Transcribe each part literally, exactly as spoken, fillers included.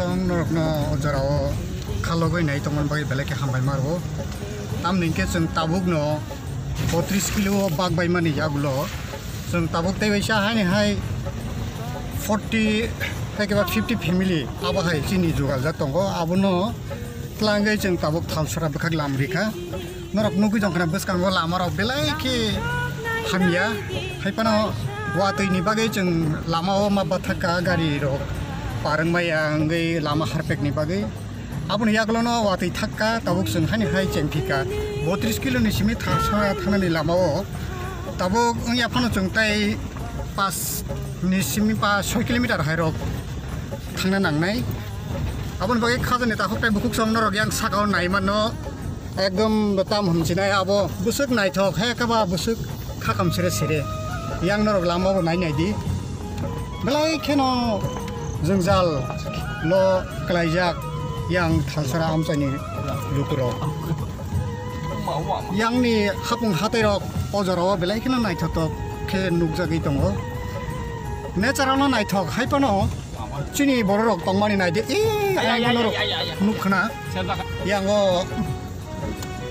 Ang norokno o jorao khalogwi nai tongmani bagwi belai khe hambai ma rwo. Tamni hwnkhe chwng tabukno botris kilo o bak bai mani yagulo chwng tabuk tei waisa haini hai forty hai khe ba fifty family abo hai chini jugaljak tongo. Abono twlangwi chwng tabuk Thalsora bwkhak lam rikha. Norok nugwi tongkhna bwskango lama rok belai khe hamya. Hai phano watwi ni bagwi chwng lama o ma bathakka gari rok par wngmaya wngwi lama harpek ni bagwi. Aboni yagulo no watwi thakka tabuk chwng hani hai chengphika. Botris kilo ni simi Thalsora thanani lama o tabuk wngya phano chwng tai pas ni simi pa soi kilometer hai rok thangna nangnai. Aboni bagwi khajani takhuk tai bukhuk song norok yang saka o nai mano. Ekdom tam hwn sinai abo bwswk naithok, he khe ba bwswk khakam sere sere. Yang norok lama bo nai nai di. Belai kheno jwngjal lo kwlaijak yang Thalsora amchaini lukurok. Yangni hapung hatai rok o jorao belai kheno naithotok khe nukjagwi tongo. Nature ano naithok hai phano chini bororok tongmani nai di. Ee, ayang norok nukkhna. Yang o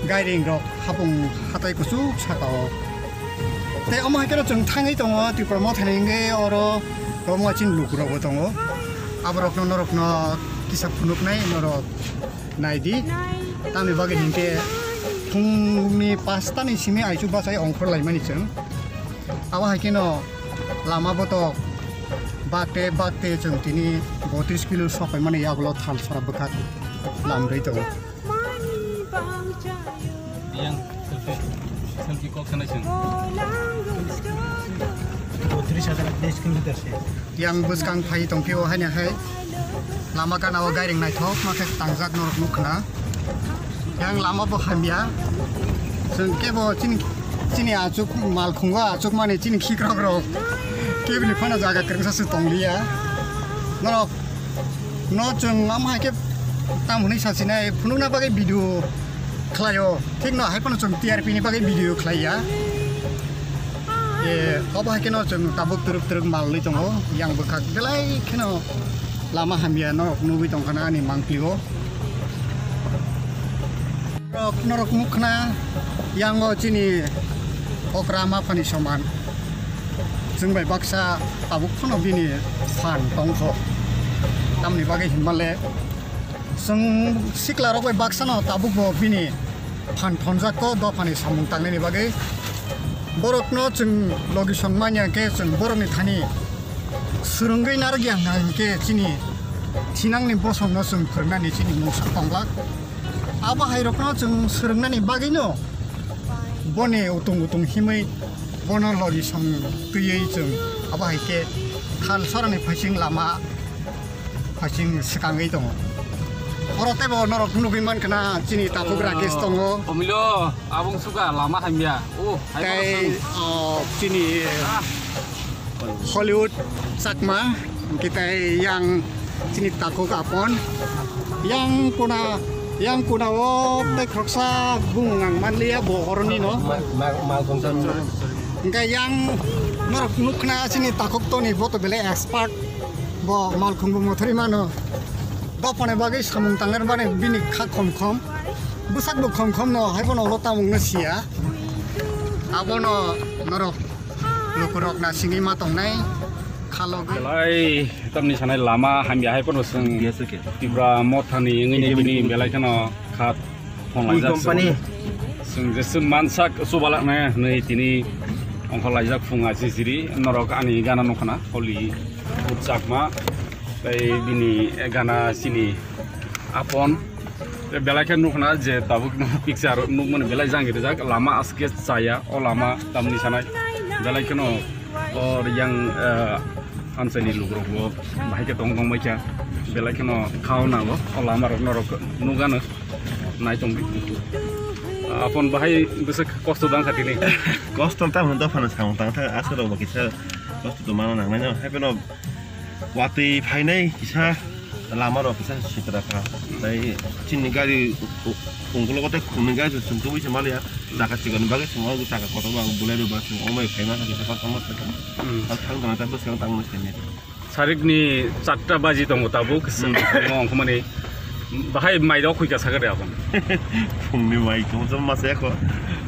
gairing rok hapung hatai kuchuk saka o. Tei omo hai kheno chwng thangwi tongo Tipra Mothani hwnkhe oro omo chini lukurokbo tongo. Aborokno norokno kisa phunuknai norok nai di. Tamni bagwi hinkhe phungni pasta ni simi aichu bachai ongkhor laimani chwng. Abo hai kheno lama botok bakte bakte chwng tini botris kilo sokaimani yagulo Thalsora bwkhak lamrwi tongo. Yang selfie, selfie kok sanai sing. Botris hajar, teis kilometer se. Yang bwskang phai tongphio haino hai lama gana o gairing naithok ma khe tangjak norok nukkhna. Yang lama bo hamya. Chwng kebo chini, chini achuk malkhungo achukmani chini khikrok rok kebini phano jaga kwrwngsa se tongliya. Norok no chwng lama hai khe tam hwnwi sasinai phunukna bagwi video khlaio. Thik no hai phano chwng T R P ni bagwi video khlaiya. E, obo hai kheno chwng tabuk twrwk twrwk malwi tongo. Yang bwkhak belai kheno lama hamya norok nugwi tongkhana ani mangpili o. Norok, norok nukkhna yango chini okra maphani soman. Chwng bai baksa tabuk phano bini phan tongkho. Tamni bagwi hinmale chwng sikla rok bai baksa no tabuk bo bini phan thonjak ko dophani samung tangnani bagwi. Borokno chwng logi song manya khe chwng borokni thani swrwngwi narwkya hwnkha hinkhe chini thinangni bosongno chwng phwrwngnani chini mungsa tonglak. Abo hai rokno chwng swrwngnani bagwino boni utung utung himwi bono logi song twiwi chwng abo hai khe Thalsorani phaising lama phaising swkangwi tongo. Oro teibo norok nugwi mankha na chini takhuk Rakesh tongo. Omilo, abong suka lama hamya. Oh, hai tei, oh, chini Hollywood Chakma, hwnkhe tei yang chini takhuk Apon. Yang kuna, yang kuna o tei khoroksa bumung ang manliya bo oroni no. Hwnkhe yang norok nukha na chini takhuk Toni bo to belai expert. Bo malkhung bo mothori mano. Dophani bagwi samung tangnani bagwi bini kha khom khom. Bwsak bo khom khom no, hai bono ulo tamung no siya. Abono norok lukurok na singwi ma tongnai. Khalogwi. Belai tamni sanai lama hamya hai pono chwng Tipra Mothani wngwi bini belai kheno khat phone laijak company. Chwng jeswk mansak chubalak nai hinwi tini ongkhor laijak phung achi jiri norok ani gana nukha na Hollywood Chakma tei bini gana chini Apon. Tei belai khe nukha na je tabuk no picture nukmani belai jang rijak lama aske chaya o lama tamni sanai belai kheno o yang, eh, amchaini lukurok bo bahai khe tong tong baikha belai kheno khao nango o lama rok norok nukgano. Nai tongdi. Apon bahai bwswk kosto dang kha tini. Kosto tamo dophano samung tang thang aswk rok bo kisa kosto tongmano nangnai no. Haikhe no watwi phainai kisa lama rok kisa sitra kha. Tai chini gari u-, u-, ungkulok tei khumni gari chwng tubui se maliya. Chaka chikon bagwi chwng o chaka kotor ba bulai rwba chwng omai phaima kha kisa kotorma sakha. Hmm. Thang thang ta bwskango tangmani saimanya. Tarik ni charta baji tongo tabuk, chwng ongkhormani bahai mai rok khuika sakha de abang. Phungni mai tong jom masa yakho.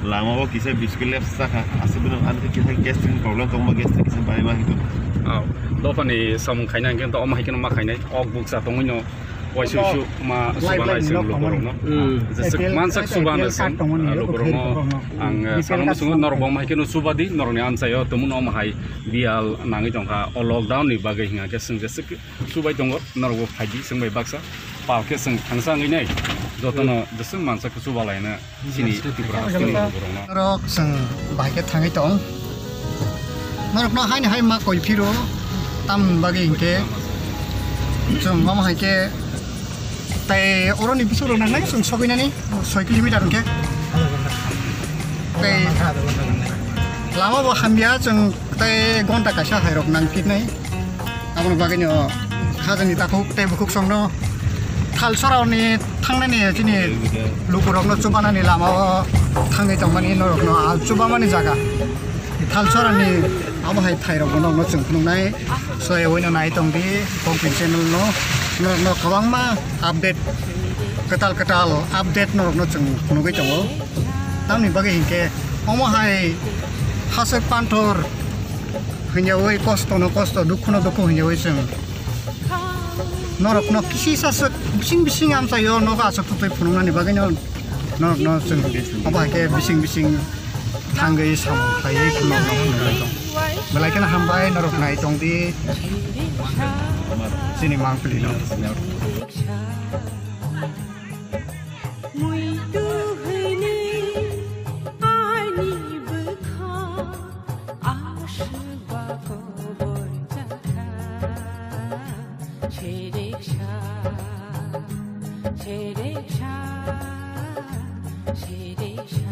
Lama o kisa biscuit lep sakha. Aswk bino ani kisa gastric problem tongma gastric kisa bai ma hito. Aw, dophani samung khaina hwnkhe to omo hai kheno ma khainai. Ok buksa tongwi no. Waisui su ma subanai chwng lukurokno. Jeswk mansak subano chwng lukurokno. Ang sana musungo norok bo hai kheno subadi norokni amchaio tumun omo hai biyal nangwi tongkha o lockdown ni bagwi hingkha khe chwng jeswk subai tongo norok bo phaidi chwng bai baksa pal khe chwng thangsa wngwi nai jotono jeswk mansak subalaina. Chini Tripura hasteni borokno. Norok chwng bahai khe thangwi tong. Norokno haini hai ma koi phiro, tamni bagwi hinkhe chwng omo hai khe tei oroni bisingtwi nangnai chwng sogwinani soi kilometer hinkhe. Tei lama bo hamya chwng tei gonta kaisa hairok nangphirnai. Aboni bagwino hajani takhuk tei bukhuk songno Thalsorani thangnani chini lukurokno chubanani lamao thangwi tongmani norokno ah chubamani jaga. Thalsorani abo hai thairokbo norokno chwng phunuknai. Soyawino nai tongdi Kongpin channel no. Norokno kwbangma update kwtal kwtal update norokno chwng phunugwi tongo. Tamni bagwi hinkhe omo hai haswk panthor hwnyawi kosto no kosto, dukhu no dukhu hwnyawi chwng norokno kisi saswk bising bising amchaio nogo aswk tutwi phunuknani bagwino norokno chwng obo hai khe bising bising thangwi samung khlaiwi norokno phunuknai tong. Belai kheno hambai norok nai tongdi chini mangpili no. Muitu hini ani bwkha aswk ba kobor chakha. Chereksa, chereksa, chereksa.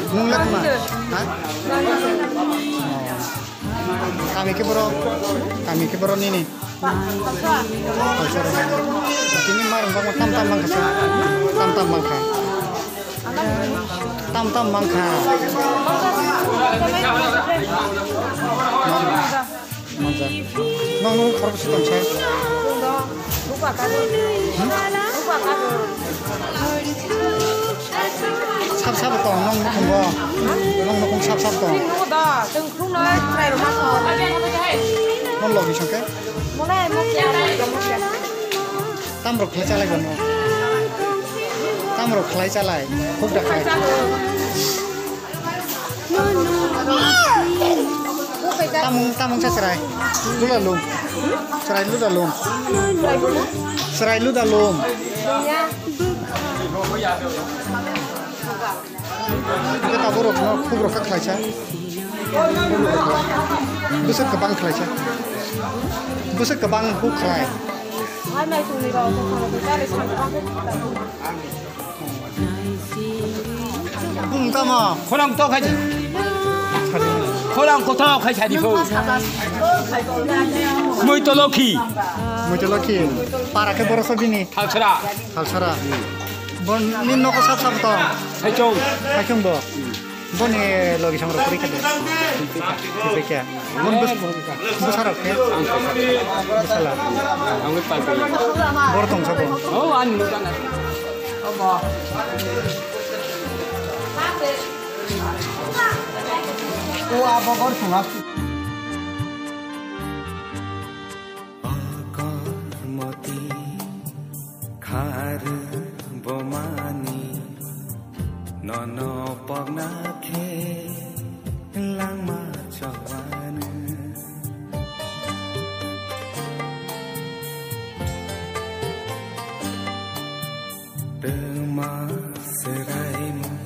Mung le tma? Ha? Kami khe borok, kami khe borok nini. Ini marung bangma tam tam mangkha sa. Tam tam mangkha. Tam tam mangkha. Manja. Nong nong khorok si tong sa. Sab sab tong nong nukhung bo. Nong nukhung sab sab tong. Nong logi songke. Tamrok khlai chalai bono. Tamrok khlai chalai. Khub da khlai. Tamung tamung sa chwrai. Luda lum. Chwrai luda lum. Chwrai luda lum. Hwnkhe tabuk rokno khub rokha khlaisa. Bwswk kwbang khlaisa. Bwswk kwbang huk khlai. Bung tamo? Khorang to khai. Khorang kotor khai sadi pho. Muitoloki. Muitoloki. Para khe borok sa bini. Thalsara. Thalsara. Bon ni noko sab sab to. Saichung. Saichung bo. Boni logi samro puri kade. Pika. Bon bus, bus harap ke. Busala. Ang pai pai. Bor tong sabo. Oh, an nu kana. Abo. O abo bor tong. Akormoti khar bomani nono pogna khe langma chobani. Twma swraimung.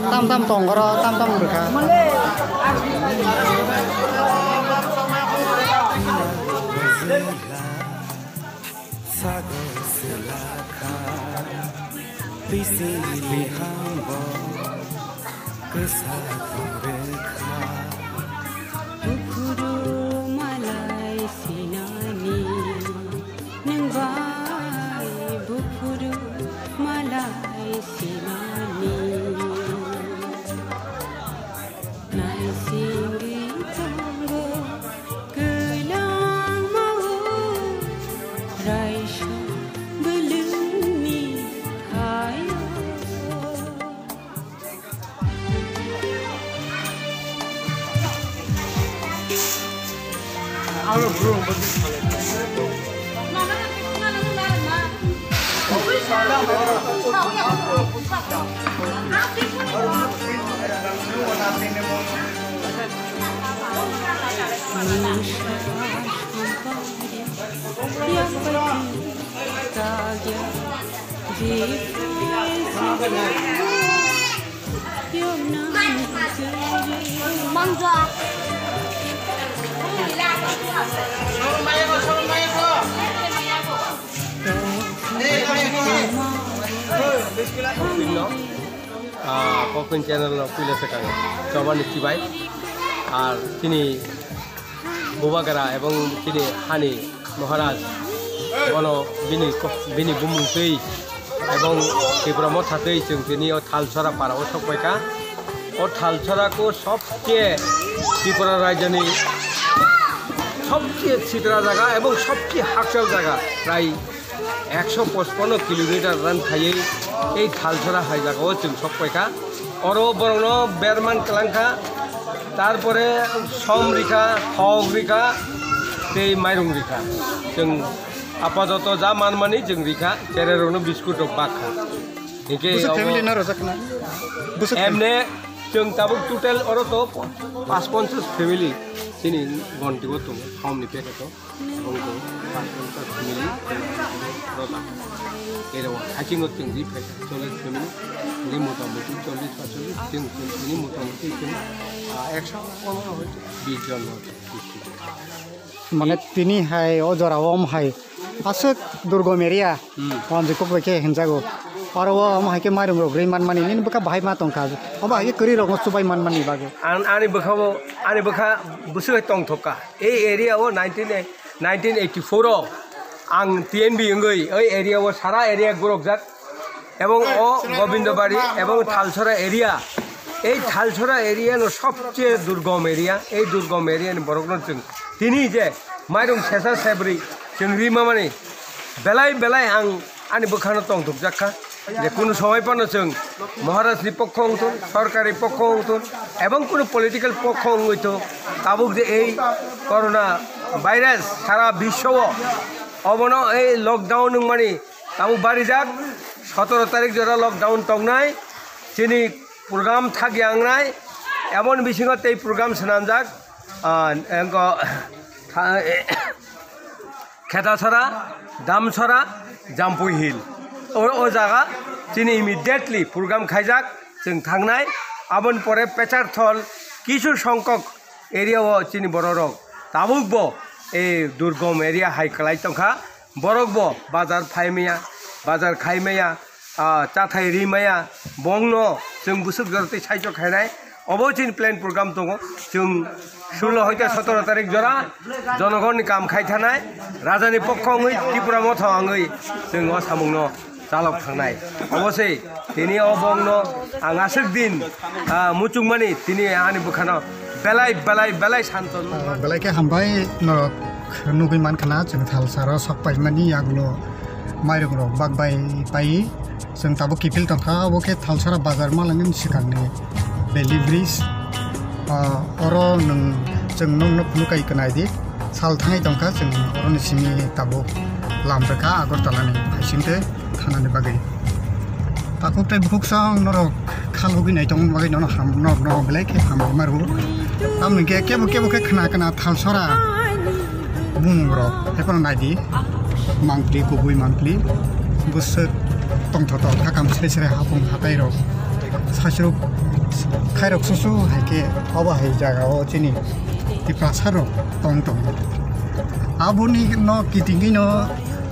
Tam tam tong oro, tam tam wng kha. Sago selakha, pisili hambo, kwsa tongrekha. Buphuru malai sinani, nwng bai buphuru malai sinani. Naisingwi tongo kwlangma o raisa bwlwngni hayo. Ah, Kokpin channel no puila swkang chobani chibai. Ar chini Bubagra ebong chini hani Maharaj, bono bini ko-, bini bumung twi ebong Tripura motha twi chwng tini o Thalsora para o sokpaikha. O Thalsora ko sobche Tripura rajyoni sobche sitra jaga ebong sobche hakchal jaga, prai ekso pochpanno kilometer run khaiwi ei Thalsora hai jagao chwng sokpaikha. Oro borokno berman kwlangkha, tarpore som rikha, thok rikha, tei mairung rikha. Chwng apatoto ja manmani chwng rikha, chererokno biscuit rok bakha. Hinkhe Bwswk abo family no rwjak na? Bwswk family? Emne chwng tabuk total oro to pas ponchas family chini gonti o tongo, somni packet o. Pachponsas family, brother. Ero, haching o chwng ri phai chollish family, ni motamuti chollish pacholish, chwng, chwng, ni motamuti chwng, ah, ekso, pondro hoite bish jon hoite. Mane tini hai o jora o om hai aswk durgom area. Hmm. Wanjwi kok bai khe hinjago. Aro o omo hai khe mairung rok rwi man mani, nini bwkha bahai ma tong kha. Obo hai khe kwrwi rok no chubai man mani bagwi. Ang, ani bwkha bo, ani bwkha bwswk hai tong thok kha. Ei area o nineteen, nineteen eighty-four o ang T N B wngwi ei area o sara area gorok jak. Ebong o Gobindobari ebong Thalsora area. Ei Thalsora area no sobche durgom area. Ei durgom area ni borok no chwng tini je mairung sesa sebrwi chwng rwi ma mani. Belai belai ang ani bwkhano tongthokjak kha je kunu somoi phano chwng Maharaj ni pokho wngthun, sorkari pokho wngthun, ebong kunu political pokho wngwi thung, tabuk je ei corona virus sara biswo obono ei lockdown wngmani tabuk barijak, sotoro tarik jora lockdown tongnai, chini program thakya wngnai, eboni bisingo tei program swnamjak, ah, engko, tha-, Khetasora, Damsora, Jampui Hill. O, o jaga chini immediately program khaijak, chwng thangnai. Aboni pore Pecharthol, kisu songkok area o chini bororok tabukbo, e, durgom area hai kwlai tongkha. Borokbo bazar phaimaya, bazar khaimaya, ah, chathai rimaya, bongno chwng bwswk jora tei saichok khainai. Obo chini plan program tongo. Chwng sulo hoite sotoro tarik jora jonogonni kam khai thanai. Rajani pokho wngwi Tipra motha wngwi chwng o samungno chalok thangnai. Obo se tini o bongno ang aswk din, ah, muchungmani tini ani bwkhano belai, belai, belai santon. Ah, belai khe hambai norok nugwi mankhana chwng Thalsaro sok paimani yagulo mairung rok bak bai pai. Chwng tabuk kiphil tongkha, obo khe Thalsara bazar malani swkangni Valley Bridge. Ah, oro nwng, chwng nokno phunuk kai kwnai di. Sal thangwi tongkha, chwng oroni simi tabuk lam rwkha Agartala ni phaisingtwi thanani bagwi. Takhuk tei bukhuk song norok khalugwi naitongma bagwi nono ham, norokno belai khe hambai maru. Tamoni khe kebo kebo khe khna khna Thalsora bumung rok haiphano naidi, mangpli kubui mangpli bwswk tongthotok hakam sre sre hapung hatai rok sasruk khairok susu hai khe obo hai jaga o chini Tiprasa rok tong tongo. Aboni no kitingwi no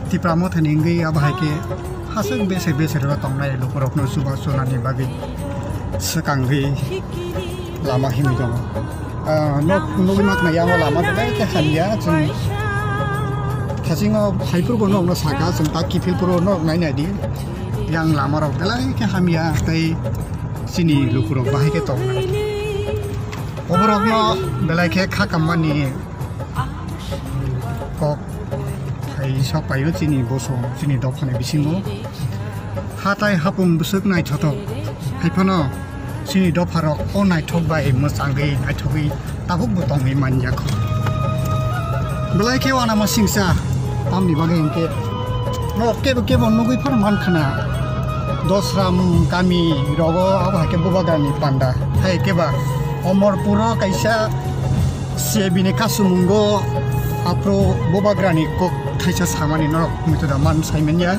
Tipra mothani wngwi abo hai khe haswk besek besek rok tongnai lukurokno chuba chunani bagwi swkangwi lama himwi tongo. Ah, nok nugwi ma khna yang lama belai khe hamya chwng thasingo haiphuru bo nokno saka chwng ta kiphil phuru nok nai nai di. Yang lama rok belai khe hamya tei chini lukurok bahai khe tongnai. Oborokno belai khe kha kammani kok hai sok paio chini bosong, chini dophani bisingo. Hatai hapung bwswk naithotok. Haiphano chini dopharok o naithok bai mwchangwi naithogwi tabukbo tongwi manjakho. Belai khe uanama singsa, tamni bagwi hinkhe no kebo kebo nugwi phano mankhana. Dosram kami rogo abo hai khe Bubagrani panda. Hai khe ba Omorpuro kaisa se bini kasumungo aphuru Bubagrani kok thaisa samani norok muitu da man saimanya.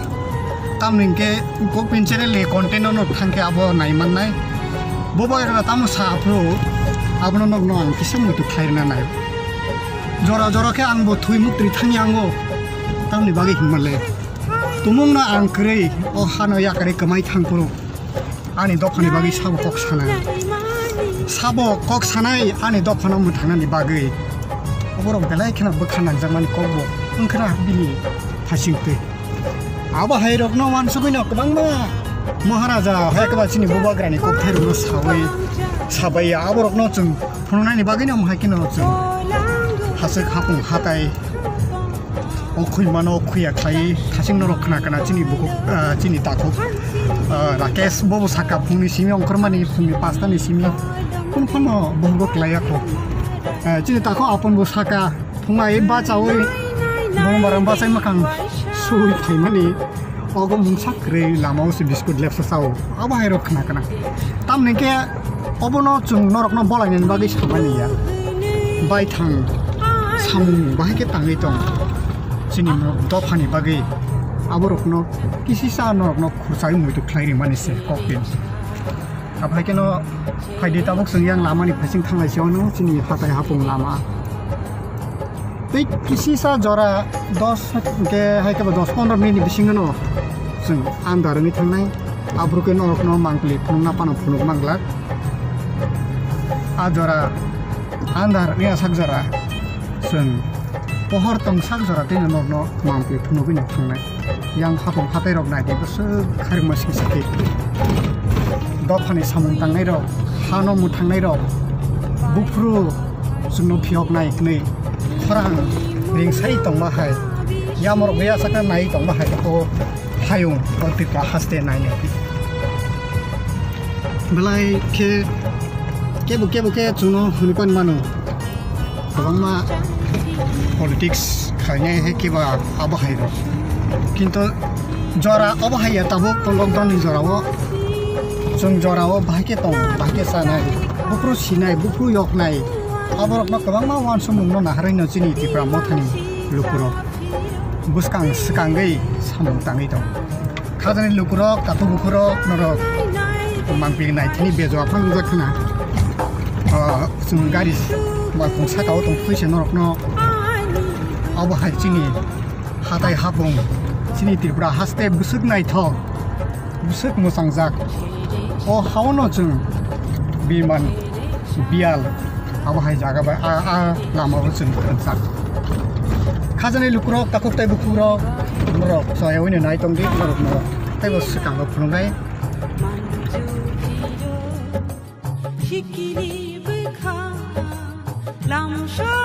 Tamni hinkhe kok pinchirele content no thangkhe abo naimannai. Bubagra tamo sa aphuru abono nokno ang kisa muitu khlairina nai. Jora jora khe angbo thwi muktri thangya ango. Tamni bagwi hinmale. Tumungno ang kwrwi o hano yakarwi kwmai thangphuru. Ani dophani bagwi sabo kok sanai. Sabo kok sanai ani dophano mwthangnani bagwi. Oborok belai kheno bwkha nangjakmani kokbo wngkhana bini thasingtwi. Abo hairokno uansugwino kwbangma Maharaja hai kwba chini Bubagrani kokthairokno sawi, sabaiya aborokno chwng phunuknani bagwino omo hai kheno chwng haswk hapung hatai. O khwi mano, o khwi ya khlai, thasing norok khna khna chini bukhuk, ah, chini takhuk, ah, Rakesh, bobo saka phungni simi ongkhormani, phungni pasta ni simi, kunu phano buhugo klai ya kho. Ah, chini takhuk apon bo saka, phunga e bachawi, bong barang bachai makhang sui phaimani, ogo mungsa kwrwi lama o se biscuit lepsa chao, abo hai rok khna khna. Tamni khe obono chwng norokno bolainani bagwi samani ya. Baithang samung bahai khe tangwi tong. Chini dophani bagwi aborokno kisisa norokno khurchai muitu khlai rimani se kokpin. Aphai keno phaidi tabuk chwng yang lamani phaising thanglai se ono chini hatai hapung lama. Tei kisisa jora dos ke hai kebo dos pondro minute ni bisingo no chwng andar wngwi thangnai. Aphuru khe norokno mangpili phunukna phano phunuk manglak. A jora andar wngya sak jora chwng pohor tong sak jora tei norokno mangpili phunugwi no thangnai. Yang hapung hatai rok nai di bwswk kharima sing sakhe. Dophani samung tangnai rok, hano mwthangnai rok, buphuru chwngno phiyoknai hwnwi khorang ringsai tongma hai, yamorok ya sakna nai tongma hai o hayung o Tripura haste nai nai. Belai khe kebo kebo khe chwngno hwnwi pan mano. Kwbangma politics khainai hai khe ba abo hai rok. Kintu jora obo hai ya tabuk to lockdown ni jora o. Chwng jora o bahai khe tong, bahai khe chanai. Buphuru sinai, buphuru yoknai. Aborokno kwbangma uansukmung no naharwi no chini Tipra Mothani lukurok bwskang swkangwi samung tangwi tongo. Khajani lukurok, takhuk bukhurok, norok mangpili naithani bejo aphano nujak khna. Ah, chwng gari malkhung saka o tong phui se norokno abo hai chini hatai hapung, chini Tripura haste bwswk naithok, bwswk mwchangjak. O haono chwng biman biyal abo hai jaga bai a, a lama o chwng rwkjak. Khajani lukurok, takhuk tei bukhukrok, norok chaya wino nai tongdi, norok no teibo swkango phunuknai. Sikini bwkha lamsa